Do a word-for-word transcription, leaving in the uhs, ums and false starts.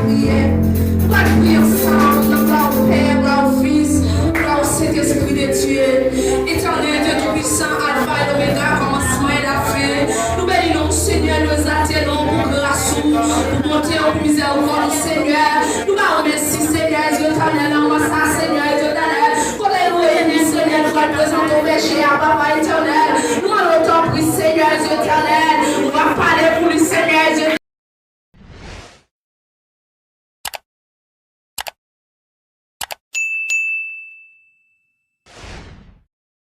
Priyè. Nou pral priye ansanm nan non a Pè, non a Fis, non a Sentespri de Dye. Etènèl Dye Toupisan, Alfa e Omega, kòmansman e lafen. Nou beni non w, Senyè, nou egzalte non w pou gras ou, pou bonte w, pou mizèrikòd ou, Senyè. Nou ba ou mèsi, Senyè, Dye etènèl, nan mwa sa, Senyè, Dye etènèl. Kote nou reyini, Senyè, nou pral prezante w bèje a, Papa etènèl. Nou mande w tanpri, Senyè, Dye etènèl.